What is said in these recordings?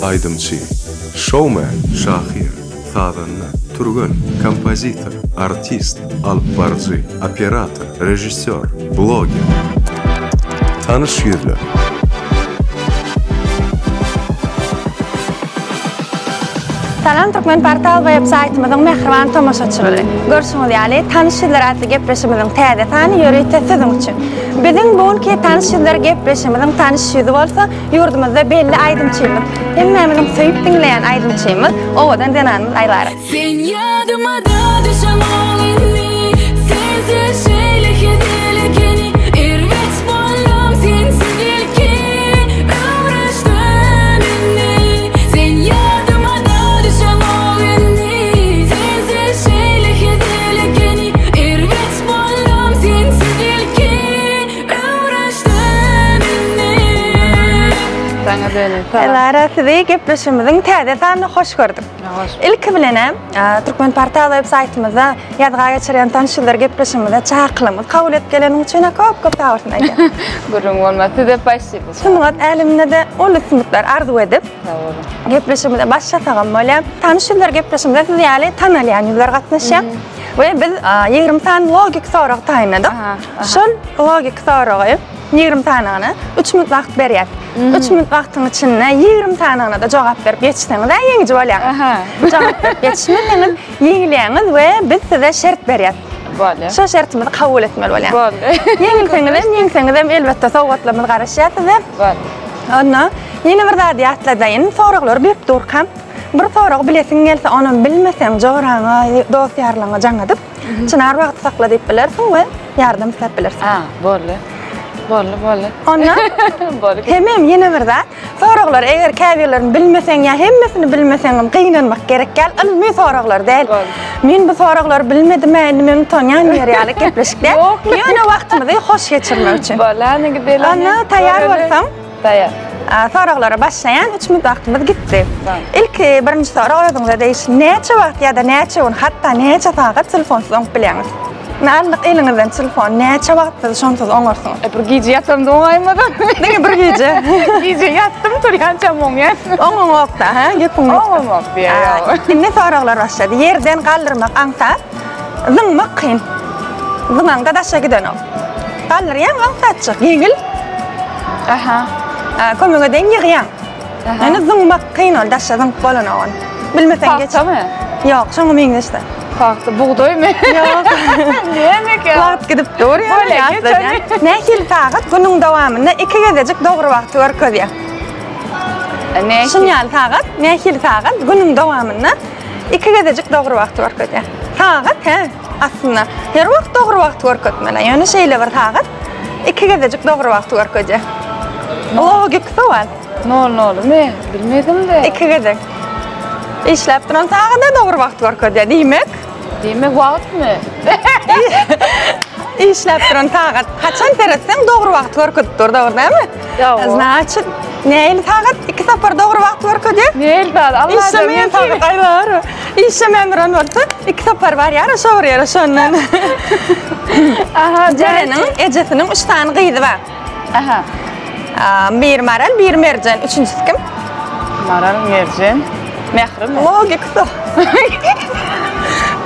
Aýdymçy, şoumen, şahyr, sazanda, türgen, kompozitor, artist, alypbaryjy, operator, režissýor, bloger. Tanyş ýüzler. Salam Türkmen portal web saýtymyzyň mähriban tomaşaçylary. Görşüňiz ýaly, Tanyş ýüzler atly gepleşigimiziň täze sany ýörite siziň üçin. Biziň bu günki Tanyş ýüzler gepleşigimiziň tanyş ýüzi bolsa ýurdumyzda belli aýdymçymyz, hemmämiziň söýüp diňleýän aýdymçymyz, owadan zenanymyz Aýlara. Sen ýadyma-da düşeňok indi, Sensiz şeýle hezil ekeni, Erbet boldum sensiz ilki, Öwrenişdim indi. Sen ýadyma-da düşeňok indi, Sensiz şeýle hezil ekeni, Erbet boldum sensiz ilki, Öwrenişdim indi. Saňa döneýin. Salam. Elara sizi gepleşigimiziň täze sanynda hoş gördük. Ilki bilenem Türkmen portal web saýtymyzda ýazga geçirýän tanyş ýüzler gepleşigimize çakylygymyzy kabul edip geleniň üçin köp köp sag bolsun aýdýan. Gürrüň bolmaz. Size spasibo. Sungat äleminde-de uly üstünlikler arzuw edip, Sag boluň. Gepleşigimize başlasagam bolýar. Tanyş ýüzler gepleşigimize siz ýaly tanalýan ýüzler gatnaşýar. We biz 20 sany logik sorag taýynladyk. Şol logik soragy 20 sanyny 3 minut wagt berýäs. 3 minut wagtyň içinde 20 sanyna-da jogap berip ýetişseňiz, ýeňiji bolýaňyz. Jogap berip ýetişmeseňiz, ýeňilýäňiz we biz size şert berýäs. Bolýar. Şo şertimizi kabul etmeli bolýar. Boldy. Ýeňilseňizem, ýeňseňizem elbetde sowgatlarymyz garaşýar size. Boldy. Onda ýene bir zady ýatladaýyn, soraglary berip durkam, bir soragy bilesiň gelse, onam bilmeseň, joraňa, dost-ýarlaryňa jaň edip, Çynar wagty sakla diýip bilersiň we ýardam isläp bilersiň. Ha, boldy. Boldy, boldy. Onda boldy. Hemem ýene bir zat, soraglary eger käbirlerini bilmeseň ýa hemmesini bilmeseňem gynanmak gerek däl, ylmy soraglar däl. Men bu soraglary bilmedim-ä, indi men utanýan diýer ýaly gepleşik däl. Ýöne wagtymyzy hoş geçirmek üçin. Boldy, hany gideli. Onda taýýar bolsaň. Taýýar. Soraglara başlaýan, 3 minut wagtymyz gitdi. Ilki birinji sorag özüňize degişli. Näçe wagt ýa-da näçe gün, hatda näçe sagat telefonsyz oňup bilýäňiz? Aldyk eliňizden telefon, näçe wagt siz şonsuz oňarsyňyz? E, bir gije ýatamda oňaýmadam. Diňe bir gije. Gije ýatdym, turýançam oňýan. Oňaňok-da, hä? Gepiň Oňamok diýýär. Indi soraglar başlady. Ýerden galdyrmak aňsat, zyňmak kyn. Zyňaňda daşa gidenok. Galdyrýaň aňsatjyk, ýeňil. Aha. Kömege deň ýygýaň. Ýöne zyňmak kyn ol, daşa zyňyp bolanok ony. Bilmeseň geç. Pagtamy? Ýok, şoňa meňzeş-de. Pagta, bugdaýmy? Ýok. Näme Wagt gidip dur ýöne ýatladýan. Nähili sagat günüň dowamynda iki gezejik dogry wagty görkezýär? Şuny ýaly sagat, nähili sagat günüň dowamynda iki gezejik dogry wagty görkezýär? Sagat, hä? Aslynda her wagt dogry wagty görkezmeli. Ýöne şeýle bir sagat iki gezejik dogry wagty görkezýär. Logik sowal. Nol nolumy? Bilmedim-de. Iki gezek. Işläp duran sagada dogry wagt görkezýär. Diýmek? Diýmek wagtmy? Işläp duran sagat haçan seretseň dogry wagt görkezip dur, dogry dälmi? Dogry. Значит, nähili sagat iki sapar dogry wagt görkezýär? Nähili sagat? Allah Işlemeýän sagat aýlar. Işlemän duran bolsa iki sapar barýar şo bir ýere şondan. Aha, Jereniň ejesiniň üç sany gyzy bar. Aha. Biri Maral, biri Merjen, üçünjisi kim? Maral, Merjen, Mährimi? Logik sor.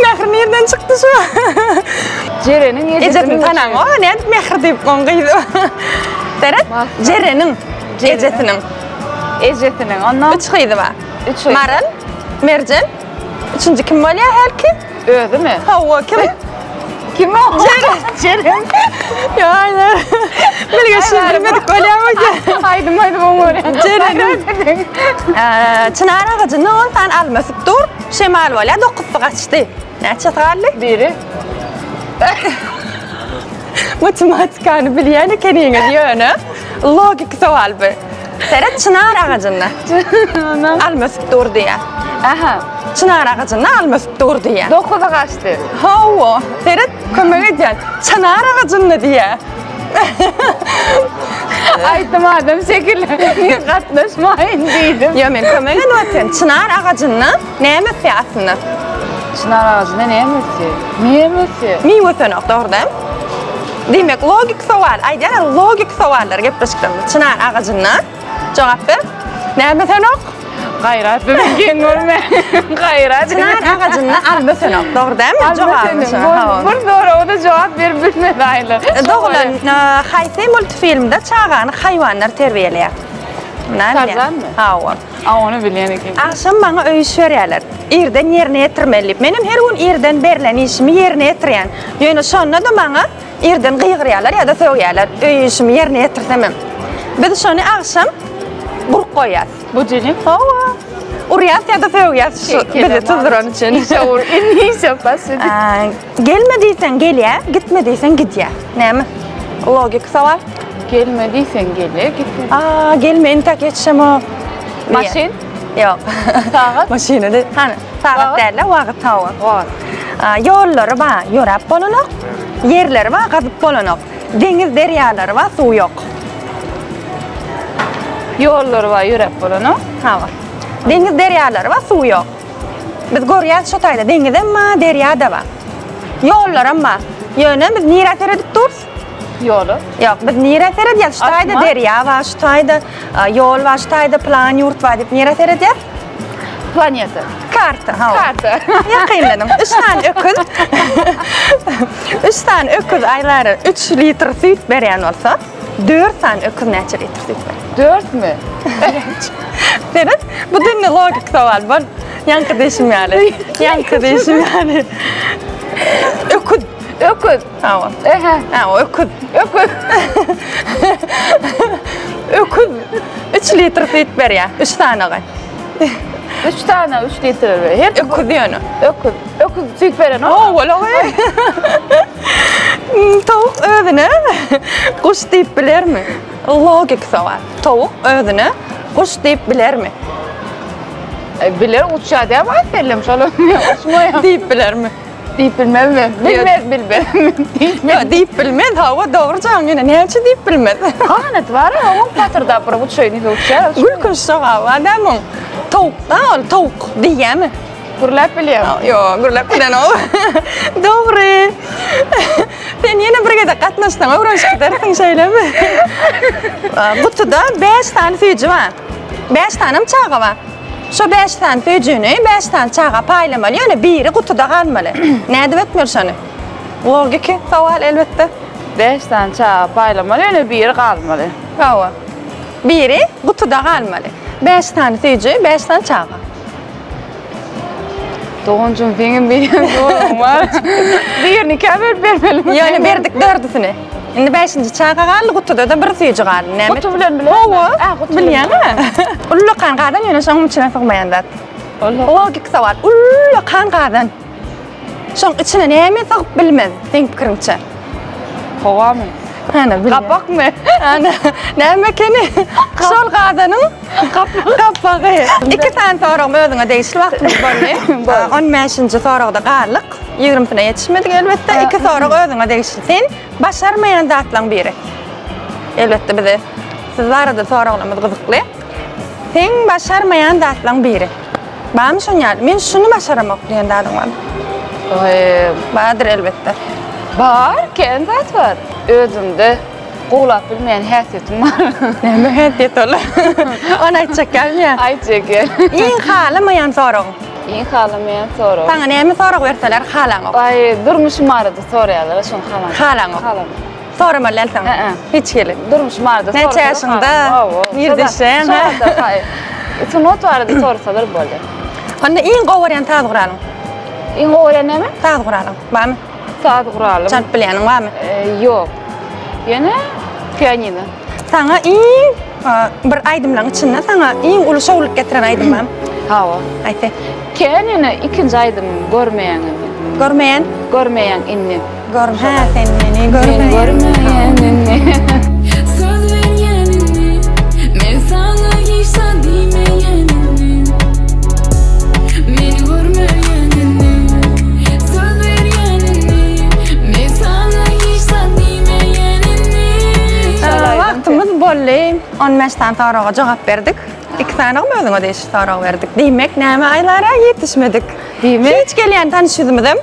Mähri nirden çykdy şu? Jereniň ejesiniň Ejesini tanaňok, nädip Mähri diýip oň gyzy. Seret, Jereniň ejesiniň. Ejesiniň, ondan? Üç gyzy bar. Üç gyzy. Maral, Merjen, üçünji kim bolýar hälki? Özümi? Hawa, kim? Kim o? Jeren. Jeren. Ýa, Bilgeşin bilmedik bolýarmy? Aýdym aýdyp oň bolýar. Jereniň. Çynar agajynda 10 sany alma ösüp dur. Şemal bolýar, dokuzsy gaçdy. Näçesi galdy? Biri. Matematikany bilýän ekeniňiz ýöne logiki sowal bu. Seret çynar agajynda. Alma ösüp dur diýýär. Aha. Çynar agajynda alma ösüp dur diýýär. Dokuzy gaçdy. Hawa, seret kömek edýän. Çynar agajynda diýýär. Aýtdym adam şekilli. Men gatnaşmaýyn diýdim. Ýok, men kömek edip otyryn. Çynar agajynda näme ösýär aslynda? Çynar agajynda näme ösýär? Näme ösýär? Miwe ösenok, dogry däl? Diýmek, logik sowal. Aýdýan logik sowallar gepleşiklerimiz. Çynar agajynda jogap ber. Näme ösenok? Gaýrat biziň geň görme. Gaýrat. Çynar agajynda alma ösenok. Dogry dälmi? Jogaby şo. Bir soraga-da jogap berip bilmedi Aýlar. Doglan, haýsy multfilmde çagany haýwanlar terbiýeleýär? Tarzanmy? Hawa. A ony bilýän eken. Agşam maňa öý iş berýärler. Irden ýerine ýetirmeli diýip. Menem her gün irden berlen işimi ýerine ýetirýän. Ýöne şonda-da maňa irden gygyrýarlar ýa-da sögýärler. Öý işimi ýerine ýetirsemem. Biz şony agşam gurup goýýas. Budilnik? Hawa. Urýas ýa-da sögýäs şu bizi tuzduran üçin. Işe ur, indi işe bas. Gelme diýseň gelýär, gitme diýseň gidýär. Näme? Logik sowal. Gelme diýseň gelýär, gitme. Aa, gelme entek ýetişemok. Maşyn? Ýok. Sagat? Maşyny de. Hany, sagat däl-de, wagt hawa. Wagt. Ýollary bar, ýöräp bolanok. Ýerleri bar, gazyp bolanok. Deňiz, derýalary bar, suw ýok. Ýollary bar, ýöräp bolanok. Hawa. Deňiz, derýalary bar, suw ýok. Biz görýäs şo taýda deňizem bar, derýa-da bar. Ýollaram bar. Ýöne biz nirä seredip durus? Ýola. Ýok, biz nirä seredýäs? Şu taýda derýa bar, şu taýda ýol bar, şu taýda plan ýurt bar diýip nirä seredýäs? Planeta. Karta, hawa. Karta. Ýakynladyň. Üç sany öküz. Üç sany öküz aýlary 3 litr süýt berýän bolsa, 4 sany öküz näçe litr süýt berer? Dörtmi? Seret, bu dünýe logik sowal bol. Ýaňky diýşim ýaly. Ýaňky diýşim ýaly. Öküz. Öküz. Hawa. Ehe. Hawa, öküz. Öküz. Öküz 3 litr süýt berýär. 3 sanagy. 3 sany 3 litr berýär. Her öküz ýöne. Öküz. Öküz süýt beren. Hawa, lawy. Towuk özüne guş diýip bilermi? Logik sowal. Towuk özüne guş diýip bilermi? E, biler uçýar diýip aýtdym şol uçmaýar. Diýip bilermi? Diýip bilmezmi? Bilmez, bilmez. Ýok, diýip bilmez. Hawa, dogry jaň ýöne näme üçin diýip bilmez? Ganaty bar, oň patyrdap bir uçaý diýse uçýar. Gülkünç jogap bar dämi oň? Towuk da ol, towuk diýýärmi? Gürläp bilýär. Ýok, gürläp bilenok. Dogry. Sen ýene bir gezek gatnaşsaň öwrenişip gidersiň şeýlemi? Gutuda 5 sany süýji bar. 5 sanem çaga bar. Şo 5 sany süýjini 5 sany çaga paýlamaly, ýöne biri gutuda galmaly. Nädip etmeli şony? Logiki sowal elbetde. 5 sany çaga paýlamaly, ýöne biri galmaly. Hawa. Biri gutuda galmaly. 5 sany süýji, 5 sany çaga. Doganjygym seňem berýän soragyň bar. Birini ikä bölüp bermelimi? Ýöne berdik dördüsini. Indi bäşinji çaga galdy, gutuda-da bir süýji galdy. Näme? Guty bilen bilen. Hawa. Ä, guty bilen. Bilýäňmi? Ullakan gazan ýöne şoň içine sygmaýan zat. Logik sowal. Ullakan gazan. Şoň içine näme sygyp bilmez, seň pikiriňçe? Howamy? Hany, bilýän. Gapakmy? Hany, näme ekeni? Şol gazanyň gapagy. Iki sany soragym özüňe degişli wagtymyz boldy. On bäşinji soragda galdyk. Ýigrimisine ýetişmedik elbetde. Iki sorag özüňe degişli. Sen başarmaýan zatlaň biri. Elbetde bize siz barada soraglarymyz gyzykly. Seň başarmaýan zatlaň biri. Barmy şoň ýaly? Men şuny başaramok diýen zadyň barmy? Bardyr elbetde. Bar, kän zat bar. Özümde gowlap bilmeýän häsiýetim bar. Näme häsiýet ol? Ony aýtjak dälmi ýa? Aýtjak ýa. Iň halamaýan soragyň? Iň halamaýan soragym. Saňa näme sorag berseler halaňok? Aý, durmuşym barada soraýarlar, şony halamok. Halaňok. Halamok. Soramaly däl saňa. Hiç hili. Durmuşym barada Näçe ýaşyňda? Nirde işleýäň? Sungat barada sorasalar bolýar. Onda iň gowy görýän saz guralyň? Iň gowy görýän näme? Saz guralyň. Barmy? Saz guralym. Çalyp bilýäniň barmy? Ýok. Ýöne pianino. Saňa iň bir aýdymlaryň içinde saňa iň uly şowluk getiren aýdym barmy? Hawa. Aýt. Kän ýöne ikinji aýdymym Görmeýäň indi. Görmeýän? Görmeýäň indi. Görm hä sen meni görmeýäň indi. Söz berýän indi men saňa hiç zat diýmeýän indi. Meni görmeýän indi. Söz berýän indi men saňa hiç zat diýmeýän indi. Wagtymyz boldy. 15 sany soraga jogap berdik. Iki sanagam özüňe degişli sorag berdik. Diýmek näme Aýlara ýetişmedik. Diýmek hiç gelýän tanyş ýüzümizem.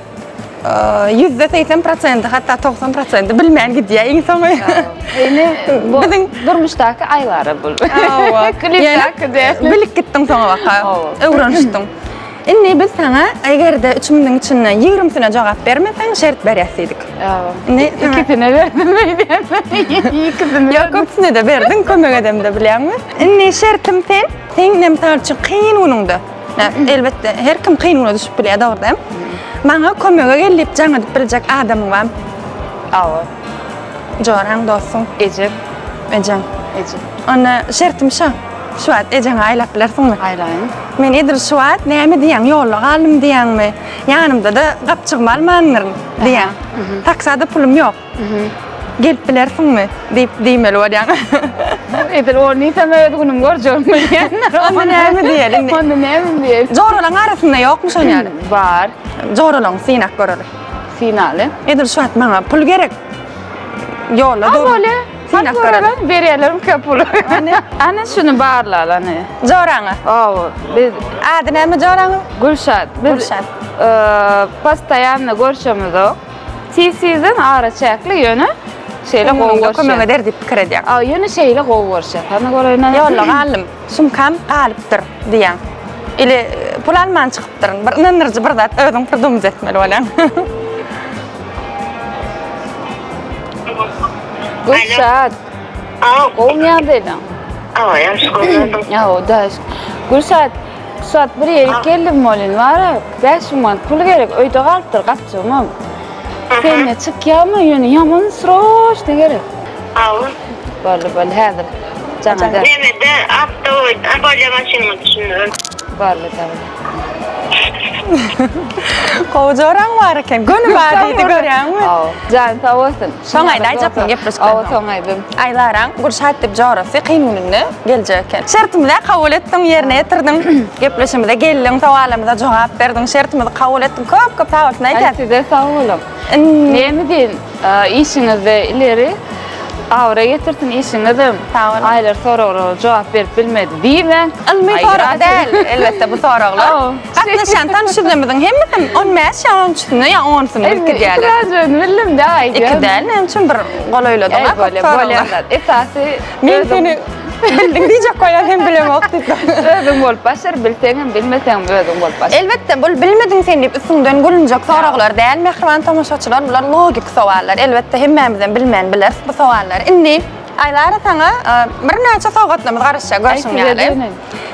80 prosenti, hatda 90 prosenti bilmän gidýär iň soňy. Ýöne biziň durmuşdaky aýlara bul. Hawa. Klipdäki däl. Bilip gitdiň soňa baka. Öwrenişdiň. Indi biz saňa eger-de üçümiziň içinde ýigrimisine jogap bermeseň şert berýäs diýdik. Hawa. Indi ikisine berdim öýdýän. Ikisine. Ýok, köpüsine-de berdiň, kömek edemde bilýäňmi? Indi şertim sen, sen mysal üçin kyn günüňde Elbetde, her kim kyn güne düşüp bilýär, dogry däl? Maňa kömege gel diýip jaň edip biljek adamyň barmy? Hawa. Joraň, dostuň? Ejem. Ejeň. Ejem. Onda şertim şo. Şu wagt ejeňe aýlap bilersiňmi? Aýlaýyn. Men edil şu wagt näme diýýäň, ýolda galdym diýýäňmi? Ýanymda-da gapjygymy almandyryn diýýäň. Taksada pulum ýok. Gelip bilersiňmi? diýip diýmeli bolýaň. Edil ony diýsem öz günüm görjegimi bilýändir. Onda näme diýeli indi? Onda näme diýeli? Joralaň arasynda ýokmy şon ýaly? Bar. Joralaňy synap göreli. Synaly. Edil şu wagt maňa pul gerek. Ýolda dur. Bolýa. Synap göreli. Berýärlermikä puly? Ana şuny barlaly ana. Joraňa. Hawa. Biz Ady näme joraňyň? Gülşat. Biz Gülşat. Postoýanno görşemizok. Tiz-tizden araçäkli ýöne şeýle gowy Kömek görüşýär. eder diýip pikir edýäň. A ýöne şeýle gowy görüşýär. Hany göreýin ana. Ýolda galdym, sumkam galypdyr diýýäň. Ili pul alman çykypdyryn. Bir ynandyryjy bir zat özüň pridumyt etmeli bolýaň. Gülşat. Gowumy ýagdaýlaň? Hawa, ýagşy görmedim. Hawa, daş. Gülşat, Şu wagt bir ýerik geldim welin bar-a, 5000 manat pul gerek, öýde galypdyr gapjygymam. Sende çykýarmy ýöne ýaman sroçny gerek. Hawa. Boldy, boldy, häzir jaň eder. Nemede awtoboýda bolýa maşynyňy düşündirin. Boldy, tamam. Gowy joraň bar eken. Göni bar diýdi görýäňmi? Hawa. Janyň sag bolsun. Soň aýda aýjakmy gepleşikden Hawa, soň? soň aýdym. Aýlaraň Gülşat diýip jorasy kyn gününde geljek eken. Şertimizi kabul etdiň, ýerine ýetirdiň. Gepleşigimize geldiň, sowalymyza jogap berdiň, şertimizi kabul etdiň. Köp köp sag bolsun Aý aýdýas. size sag boluň. Näme diýin, işiňizde ileri abraý getirsin işiňizem. Sag boluň. Aýlar soraglara jogap berip bilmedi diýmäň. Ylmy Aý, sorag rahat däl, elbetde bu soraglar. Hawa. Gatnaşýan tanyşyjymyzyň hemmesem 15 ýa 13-sini ýa 10-syny bilip gidýärler. Iki sany bildim-de aýdýan. Iki däl, näme üçin bir golaýladyň Aý, bolýar, bolýar. Esasy Men seni bildiň diýjek bolýan hem bilemok diýip. Özüň bolup başar, bilseňem, bilmeseňem özüň bolup başar. Elbetde, bul bilmediň sen diýip üstüňden gülünjek soraglar däl, mähriban tomaşaçylar, bular logiki sowallar. Elbetde, hemmämizem bilmän bileris bu sowallary. Indi Aýlara saňa birnäçe sowgatlarymyz garaşýar, görşüň ýaly.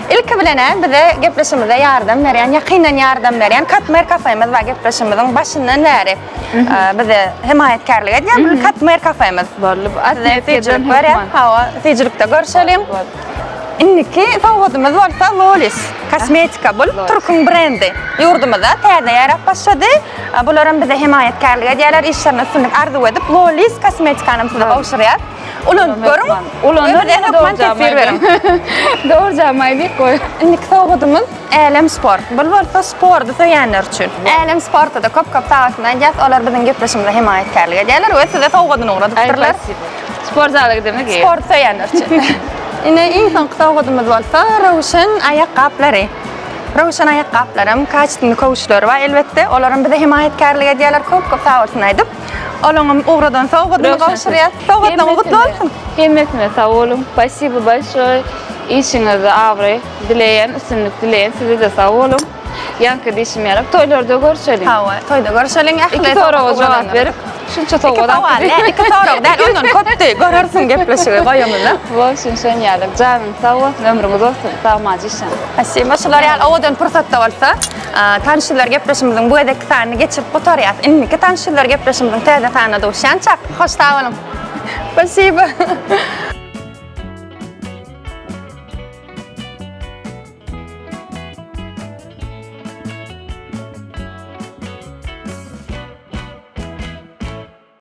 Ilki bilen-ä bize gepleşigimize ýardam berýän, ýakyndan ýardam berýän Katmer kafemiz bar gepleşigimiziň başyndan bäri bize hemaýatkärlik edýän bu Katmer kafemiz. Boldy. Size süýjülik berýär. Hawa, süýjülikde görşeliň. Indiki sowgadymyz bolsa Lolis kosmetika. Bu türküň brendi. Ýurdumyzda täze ýaýrap başlady. Bularam bize hemaýatkärlik edýärler. Işlerine üstünlik arzuw edip, Lolis kosmetikanam size gowşurýas. Ulanyp görüň. Ulanyp Bize hökman teswir beriň. Dogry aýdyp goý. Indiki sowgadymyz Älem sport. Bu bolsa sporty söýenler üçin. Älem sporta-da köp-köp sag bolsun aýdýas. Olar biziň gepleşigimize hemaýatkärlik edýärler we size sowgadyny ugradypdyrlar. Sport zala gidemde geýer. Sport söýenler üçin. Ine iň soňky sowgadymyz bolsa Röwşen aýakgaplary. Röwşen aýakgaplaram kaçestwnyý köwüşleri bar elbetde. Olaram bize hemaýatkärlik edýärler. Köp-köp sag bolsun aýdyp. Olaňam ugradan sowgadyny gowşurýas. Sowgatlaryň gutly bolsun. Hemmesine sag boluň. Spasibo bolşoý. Işiňizde abraý dileýän, üstünlik dileýän. Size-de sag boluň. Ýaňky diýşim ýaly, toýlarda görşeliň. Hawa, toýda görşeliň. Ähli Iki soraga jogap berip, şunça sowgat Iki sowal däl, iki sorag däl, ondan köpdi. Görersiň gepleşigi goýamyzda. Bolsun şon ýaly. Janyň sag bolsun, ömrüňiz bolsun. Sag maji işan. Spasibo. Şular ýaly owadan pursatda bolsa, Tanyş ýüzler gepleşigimiziň bu gezekki sanyny geçirip gutarýas. Indiki Tanyş ýüzler gepleşigimiziň täze sanyna duşýançak, hoş sag boluň. Spasibo.